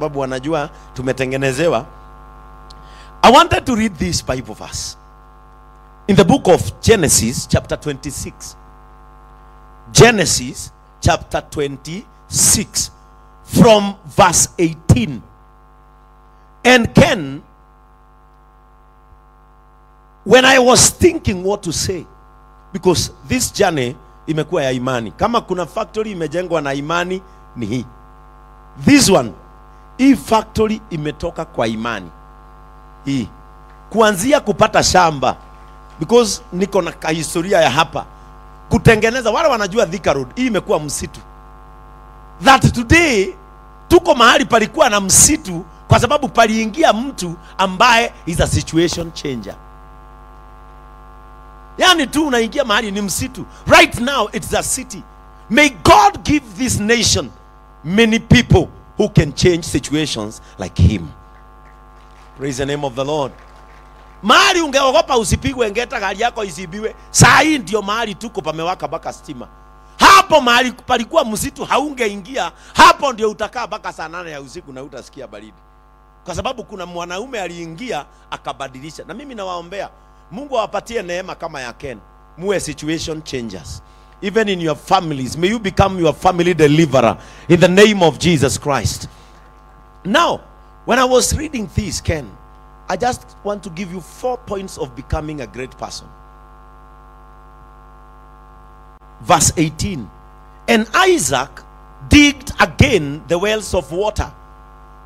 sababu wanajua tumetengenezewa. I wanted to read this Bible verse in the book of Genesis chapter 26. Genesis chapter 26 from verse 18. And Ken, when I was thinking what to say, because this journey imekuwa ya imani. Kama kuna factory imejengwa na imani ni hii. This one, hii factory imetoka kwa imani. Hii. Kuanzia kupata shamba, because niko na historia ya hapa. Kutengeneza, wale wanajua Thika Road, hii imekuwa msitu. That today, tuko mahali palikuwa na msitu kwa sababu paliingia mtu ambaye is a situation changer. Yani tu unaingia mahali ni msitu. Right now it's a city. May God give this nation many people who can change situations like him. Praise the name of the Lord. Mahali ungeogopa usipigwe ngeta, gari yako isibiwe. Saa hii ndio mahali tuko pamewaka baka stima. Hapo mahali palikuwa msitu haungeingia, hapo ndio utakaa baka saa 8 ya usiku na utasikia baridi. Kwa sababu kuna mwanaume aliingia akabadilisha. Na mimi nawaombea Mungu awapatie neema kama ya Ken. Muwe situation changers. Even in your families, may you become your family deliverer in the name of Jesus Christ. Now, when I was reading this, Ken, I just want to give you 4 points of becoming a great person. Verse 18. And Isaac digged again the wells of water,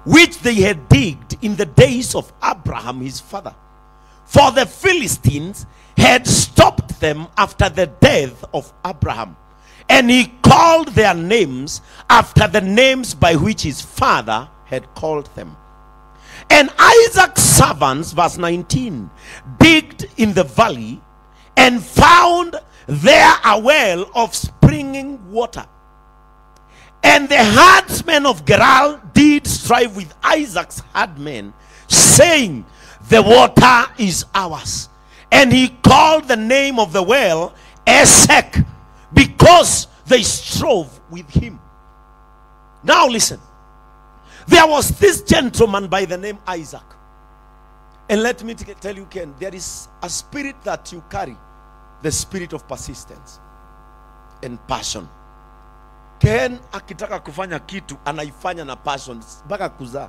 which they had digged in the days of Abraham his father. For the Philistines had stopped them after the death of Abraham. And he called their names after the names by which his father had called them. And Isaac's servants, verse 19, digged in the valley and found there a well of springing water. And the herdsmen of Gerar did strive with Isaac's herdmen, saying, the water is ours. And he called the name of the well Esek, because they strove with him. Now listen. There was this gentleman by the name Isaac. And let me tell you, Ken, there is a spirit that you carry, the spirit of persistence and passion. Ken akitaka kufanya kitu, anaifanya na passion, mpaka kuzaa.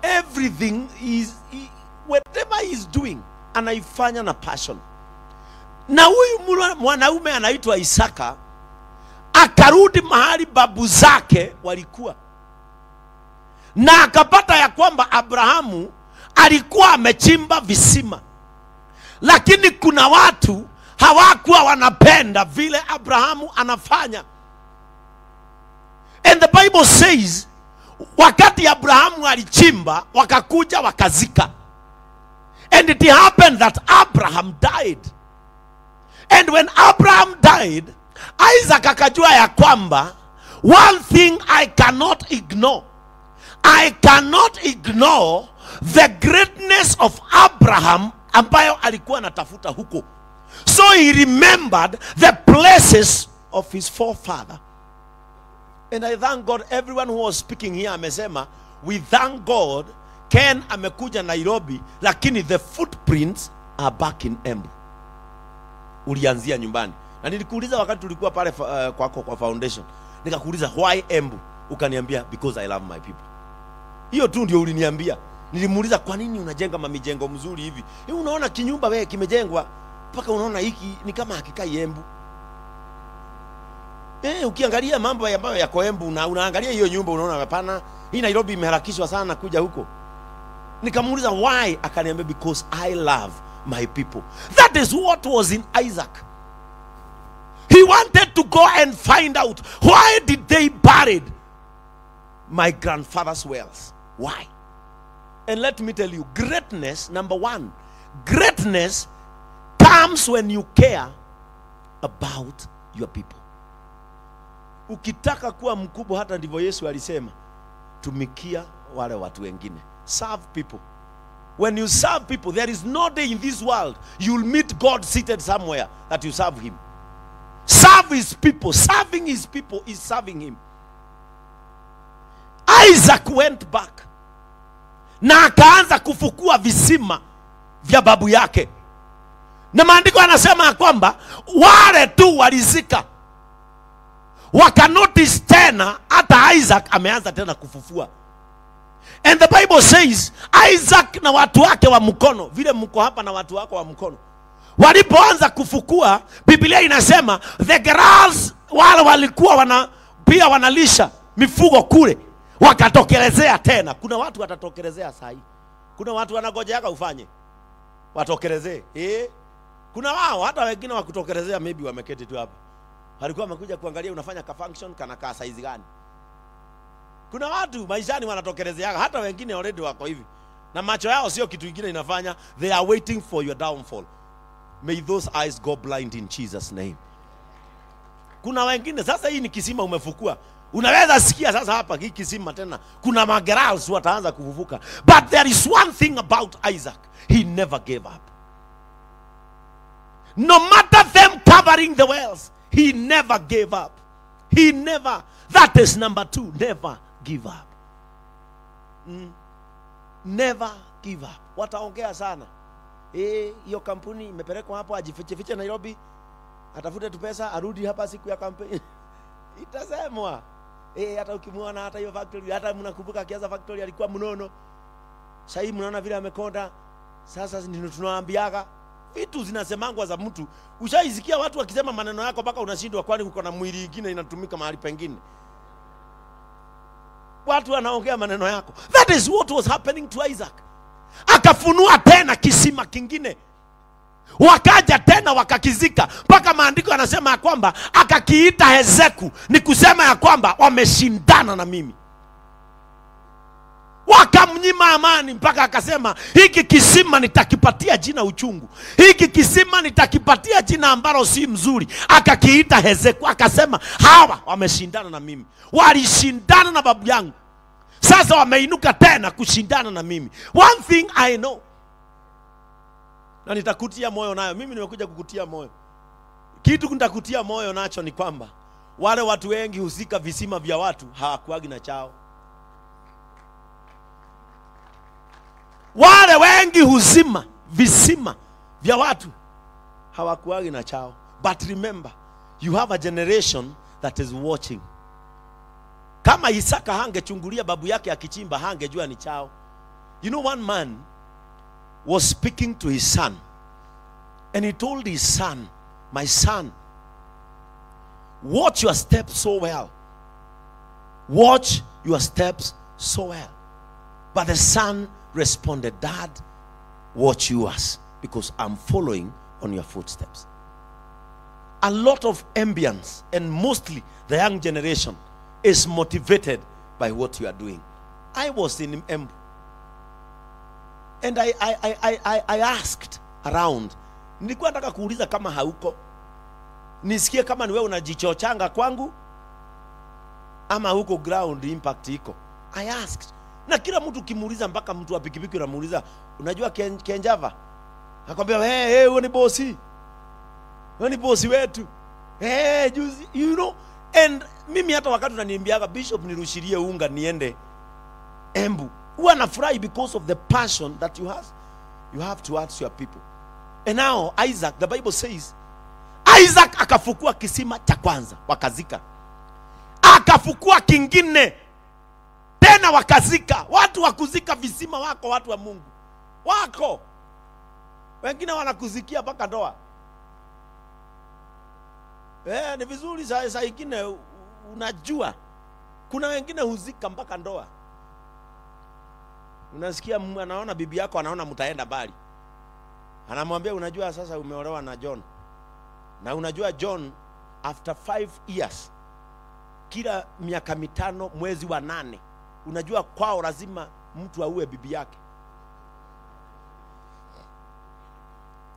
Everything is, whatever he is doing, anaifanya na passion. Na huyu mwanaume anaitwa Isaka, akarudi mahali babu zake walikuwa. Na akapata ya kwamba Abrahamu alikuwa amechimba visima. Lakini kuna watu hawakuwa wanapenda vile Abrahamu anafanya. And the Bible says, wakati Abrahamu alichimba, wakakuja wakazika. And it happened that Abraham died. And when Abraham died, Isaac akajua ya kwamba, one thing I cannot ignore. I cannot ignore the greatness of Abraham ambayo alikuwa anatafuta huko. So he remembered the places of his forefather. And I thank God, everyone who was speaking here amesema, we thank God Ken amekuja Nairobi, lakini the footprints are back in Embu. Ulianzia nyumbani. Na nilikuuliza wakati tulikuwa pale kwako kwa foundation. Nikakuuliza why Embu? Ukaniambia because I love my people. Hiyo tu ndio uliniambia. Nilimuuliza kwa nini unajenga mamijengo mzuri hivi? Hivi unaona kinyumba wewe kimejengwa mpaka unaona hiki ni kama hakikai Embu. Ukiangalia mambo ambayo yako Embu na unaangalia hiyo nyumba unaona hapana, hii Nairobi imeharakishwa sana kuja huko. Nikamuuliza why, akaniambia because I love my people. That is what was in Isaac. He wanted to go and find out why did they bury my grandfather's wells? Why? And let me tell you, greatness, number one, greatness comes when you care about your people. Ukitaka kuwa mkubwa, hata ndivyo Yesu alisema, tumikia wale watu wengine. Serve people. When you serve people, there is no day in this world you'll meet God seated somewhere that you serve him. Serve his people. Serving his people is serving him. Isaac went back na akaanza kufukua visima vya babu yake. Na maandiko yanasema kwamba wale tu walizika wakanotice tena hata Isaac ameanza tena kufufua. And the Bible says Isaac na watu wake wa mkono, vile mko hapa na watu wako wa mkono, walipoanza kufukua, Biblia inasema the girls wale walikuwa pia wanalisha mifugo kule wakatokelezea tena. Kuna watu watatokelezea sahi. Kuna watu wanagojea ufanye watokelezee. Kuna wao hata wengine wakutokelezea maybe wameketi tu hapa. Walikuwa wamekuja kuangalia unafanya ka function kana ka size gani. Kuna watu maishani wanatokelezea, hata wengine already wako hivi. Na macho yao sio kitu kingine inafanya, they are waiting for your downfall. May those eyes go blind in Jesus name. Kuna wengine sasa hii ni kisima umefukua. Unaweza sikia sasa hapa hii kisima tena. Kuna magerals wataanza kuvuvuka. But there is one thing about Isaac. He never gave up. No matter them covering the wells, he never gave up. He never. That is number 2. Never give up. Never give up. Wataongea sana. Hiyo kampuni imepelekwa hapo ajifiche fiche Nairobi. Atafute tu pesa arudi hapa siku ya kampeni. Itasemwa. Hata ukimuona hata hiyo factory, hata mnakumbuka akianza factory alikuwa mnono. Sasa hivi mnaona vile amekonda. Sasa ndio tunawaambiaga vitu zinasemangwa za mtu. Ushaisikia watu wakisema maneno yako mpaka unashindwa, kwani uko na mwili mwingine inatumika mahali pengine. Watu wanaongea maneno yako. That is what was happening to Isaac. Akafunua tena kisima kingine. Wakaja tena wakakizika. Mpaka maandiko yanasema ya kwamba akakiita Hezeku, ni kusema ya kwamba wameshindana na mimi. Wakamnyima amani mpaka akasema hiki kisima nitakipatia jina uchungu. Hiki kisima nitakipatia jina ambalo si mzuri. Akakiita Hezeku, akasema hawa wameshindana na mimi. Walishindana na babu yangu. Sasa wameinuka tena kushindana na mimi. One thing I know, na nitakutia moyo nayo. Mimi nimekuja kukutia moyo. Kitu nitakutia moyo nacho ni kwamba wale watu wengi husika visima vya watu hawakuagi na chao. Wale wengi huzima visima vya watu hawakuagi na chao. But remember, you have a generation that is watching. Kama Isaka hangechungulia babu yake akichimba, hangejua ni chao. You know, one man was speaking to his son, and he told his son, my son, watch your steps so well. Watch your steps so well. But the son responded, Dad, watch yours, because I'm following on your footsteps. A lot of ambience, and mostly the young generation, is motivated by what you are doing. I was in Embu, and I asked around. Nilikuwa nataka kuuliza kama hauko, nisikie kama ni wewe unajichochanga kwangu ama huko ground impact iko. I asked. Na kila mtu kimuuliza, mpaka mtu wa pikipiki unamuuliza, unajua Kenjava? Akwambia, hey, hey, wewe ni bosi. Wewe ni bosi wetu. Hey, juzi, you know. And mimi hata wakati unaniambiaga Bishop nirushirie unga niende Embu, huwa nafurahi because of the passion that you have. You have towards your people. And now Isaac, the Bible says, Isaac akafukua kisima cha kwanza, wakazika. Akafukua kingine tena wakazika. Watu wakuzika visima wako, watu wa Mungu wako. Wengine wanakuzikia mpaka ndoa. Ni vizuri saa ingine unajua. Kuna wengine huzika mpaka ndoa. Unasikia anaona bibi yako anaona mtaenda mbali. Anamwambia unajua sasa umeolewa na John. Na unajua John after 5 years, kila miaka 5 mwezi wa 8, unajua kwao lazima mtu auwe bibi yake.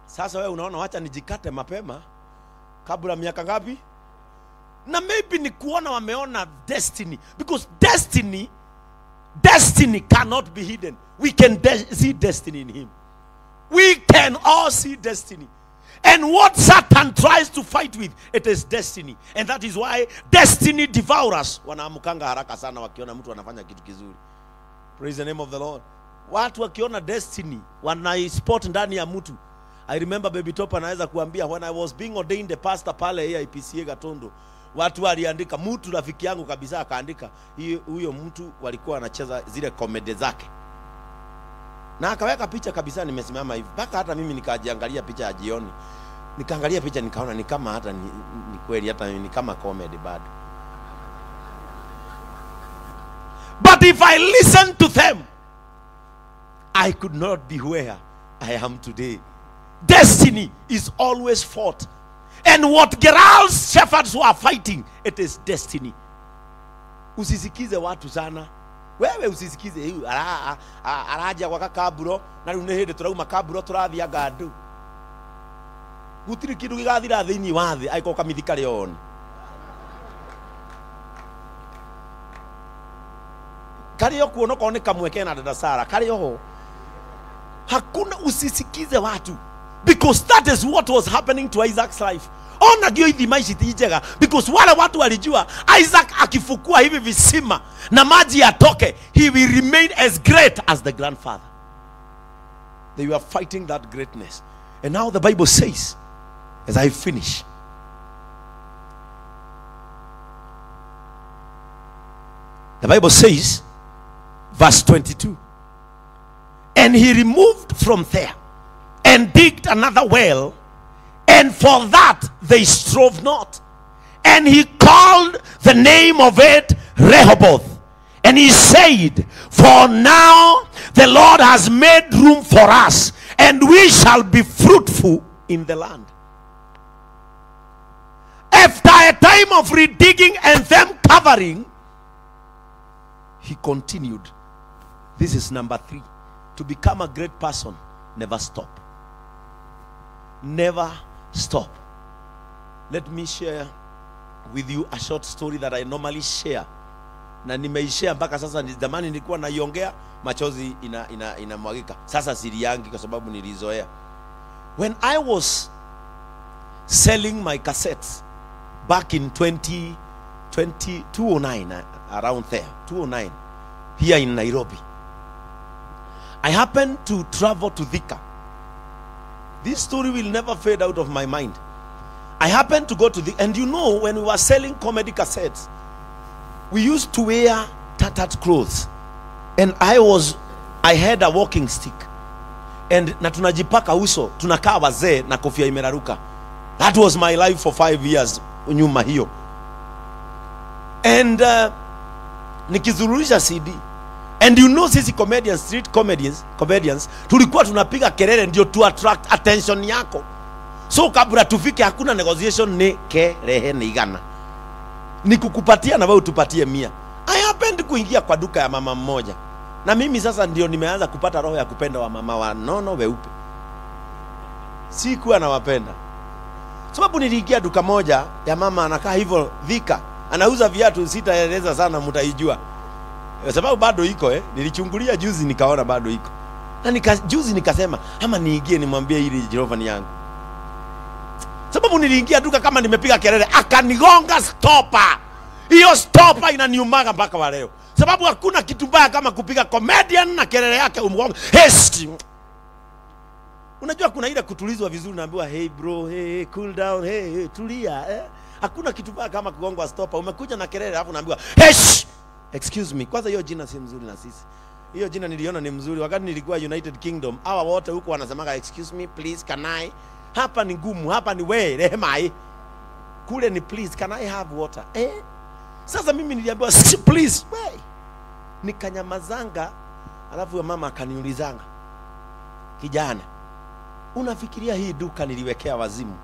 Sasa wewe unaona wacha nijikate mapema kabla miaka ngapi? Na maybe ni kuona wameona destiny, because destiny cannot be hidden. We can see destiny in him. We can all see destiny. And what Satan tries to fight with, it is destiny. And that is why destiny devourers wanaamkanga haraka sana wakiona mtu anafanya kitu kizuri. Praise the name of the Lord. Watu wakiona destiny wanaispot ndani ya mtu. I remember Baby Top anaweza kuambia, when I was being ordained a pastor pale AIPCA Gatondo, watu waliandika, mtu rafiki yangu kabisa akaandika, huyo mtu walikuwa anacheza zile comedy zake. Na akaweka picha kabisa nimesimama hivi. Mpaka hata mimi nikajiangalia picha ya jioni. Nikaangalia picha nikaona ni kama hata ni kweli, hata ni kama comedy bado. But if I listen to them, I could not be where I am today. Destiny is always fought. And what Gerald's shepherds were fighting, it is destiny. Usisikize watu sana. Wewe usisikize hiyo araja kwa kaburo na riu ni hindi turauma kaburo turathia ngandu. Gutiri kindu gigathira thiini wa thi aiko kamithi kari on. Kari okuo no kone kamwe kena dada Sara kari oho. Hakuna, usisikize watu. Because that is what was happening to Isaac's life. Ona gio ithima ici ti njega, because wale watu walijua Isaac akifukua hivi visima na maji yatoke, he will remain as great as the grandfather. They were fighting that greatness. And now the Bible says, as I finish, the Bible says, verse 22, and he removed from there and digged another well, and for that they strove not. And he called the name of it Rehoboth. And he said, for now the Lord has made room for us, and we shall be fruitful in the land. After a time of redigging and them covering, he continued. This is number 3. To become a great person, never stop. Never stop. Let me share with you a short story that I normally share. Na nimeishare mpaka sasa. Zamani nilikuwa naiongea machozi inamwagika. Sasa siriangi kwa sababu nilizoea. When I was selling my cassettes back in 2009, around there, 2009, here in Nairobi, I happened to travel to Thika. This story will never fade out of my mind. I happened to go to the, and you know, when we were selling comedy cassettes, we used to wear tattered clothes. And I had a walking stick. And na tunajipaka uso, tunakaa wazee na kofia imeraruka. That was my life for 5 years nyuma hiyo. And nikizururisha CD. And you know, sisi comedians, street comedians, tulikuwa tunapiga kelele ndio to attract attention yako. So kabla tufike hakuna negotiation, ni kerehe ni igana. Nikukupatia na wewe utupatie 100. I happened kuingia kwa duka ya mama mmoja. Na mimi sasa ndio nimeanza kupata roho ya kupenda wa mama wa nono weupe. Sikuwa nawapenda. Sababu niliingia duka moja ya mama anakaa hivyo Thika. Anauza viatu, sitaeleza sana mtaijua. Sababu bado iko Nilichungulia juzi nikaona bado iko. Na juzi nikasema ama niingie nimwambie hili Jehova ni yangu. Sababu niliingia duka kama nimepiga kelele, akanigonga stopa. Hiyo stopa inaniumaga mpaka wa leo. Sababu hakuna kitu mbaya kama kupiga comedian na kelele yake umgonge. Hey! Unajua kuna ile kutulizwa vizuri, naambiwa hey bro, hey, cool down, hey, hey, tulia. Hakuna kitu mbaya kama kugongwa stopa. Umekuja na kelele alafu unaambiwa hey! Excuse me. Kwanza hiyo jina si mzuri na sisi. Hiyo jina niliona ni mzuri wakati nilikuwa United Kingdom. Hawa wote huko wanasemaga excuse me, please, can I? Hapa ni ngumu, hapa ni we, rehema. Kule ni please, can I have water? Sasa mimi niliambiwa please, we. Nikanyamazanga, alafu mama akaniulizanga, kijana, unafikiria hii duka niliwekea wazimu?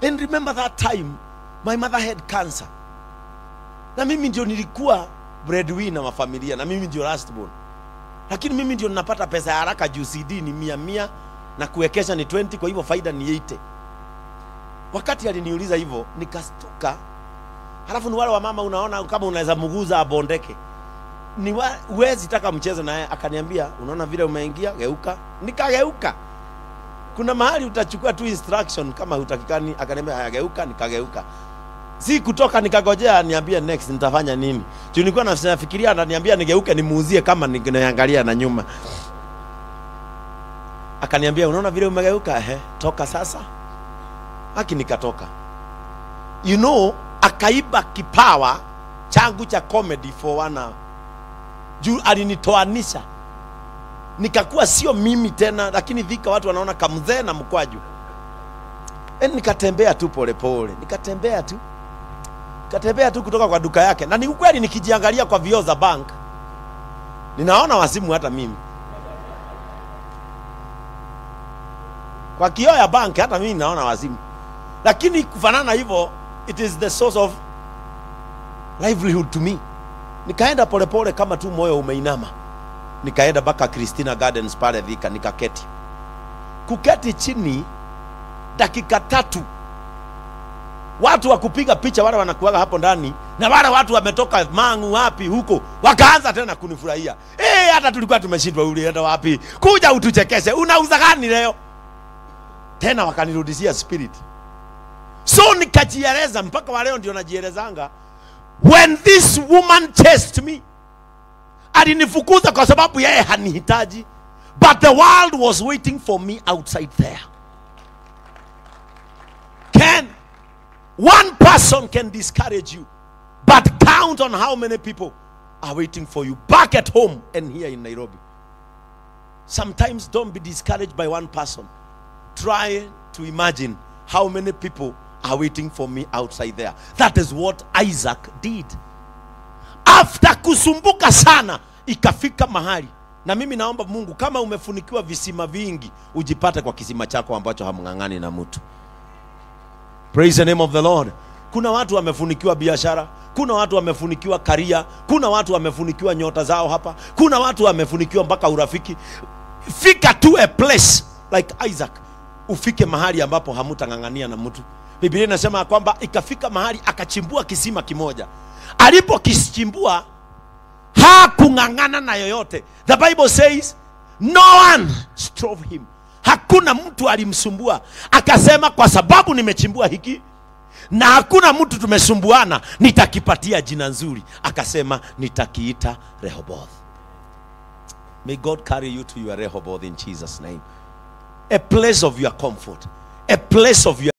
And remember that time my mother had cancer. Na mimi ndio nilikuwa breadwinner wa familia, na mimi ndio last born. Lakini mimi ndio ninapata pesa ya haraka juu CD ni 100 na kuwekesha ni 20, kwa hivyo faida ni 80. Wakati aliniuliza hivyo nikastuka. Halafu ni wale wa mama unaona kama unaweza muguza abondeke. Ni huwezi taka mchezo naye. Akaniambia unaona vile umeingia, geuka. Nikageuka. Kuna mahali utachukua tu instruction kama hutakikani. Akaniambia haya, geuka, nikageuka. Si kutoka nikagojea niambie next nitafanya nini. Juu nilikuwa nafikiria ananiambia nigeuke nimuuzie kama niangalia na nyuma. Akaniambia unaona vile umegeuka, ehe, toka sasa. Haki nikatoka. You know, akaiba kipawa changu cha comedy for 1 hour. Juu alinitoanisha. Nikakuwa sio mimi tena, lakini Thika watu wanaona kamzee na mkwaju. Nikatembea tu pole pole. Nikatembea tu. Nikatembea tu kutoka kwa duka yake. Na ni ukweli nikijiangalia kwa vioo za bank, ninaona wasimu hata mimi. Kwa kioo ya bank hata mimi naona wazimu. Lakini kufanana hivyo, it is the source of livelihood to me. Nikaenda polepole kama tu moyo umeinama. Nikaenda mpaka Christina Gardens pale Thika, nikaketi. Kuketi chini dakika 3. Watu wa kupiga picha wale wanakuaga hapo ndani, na wale watu wametoka Mangu wapi huko, wakaanza tena kunifurahia. Hata tulikuwa tumeshindwa, ulienda wapi? Kuja utuchekeshe, unauza gani leo? Tena wakanirudishia spirit. So nikajieleza mpaka wa leo ndio najielezanga. When this woman chased me, alinifukuza kwa sababu yeye hanihitaji, but the world was waiting for me outside there. Can one person can discourage you, but count on how many people are waiting for you back at home and here in Nairobi. Sometimes don't be discouraged by one person. Try to imagine how many people are waiting for me outside there. That is what Isaac did. After kusumbuka sana, ikafika mahali. Na mimi naomba Mungu, kama umefunikiwa visima vingi, ujipate kwa kisima chako ambacho hamng'ang'ani na mtu. Praise the name of the Lord. Kuna watu wamefunikiwa biashara, kuna watu wamefunikiwa karia, kuna watu wamefunikiwa nyota zao hapa, kuna watu wamefunikiwa mpaka urafiki. Fika to a place like Isaac, ufike mahali ambapo hamutang'ang'ania na mtu. Biblia inasema kwamba ikafika mahali akachimbua kisima kimoja. Alipokichimbua hakung'ang'ana na yoyote. The Bible says no one strove him. Hakuna mtu alimsumbua. Akasema kwa sababu nimechimbua hiki na hakuna mtu tumesumbuana, nitakipatia jina nzuri. Akasema nitakiita Rehoboth. May God carry you to your Rehoboth in Jesus' name. A place of your comfort, a place of your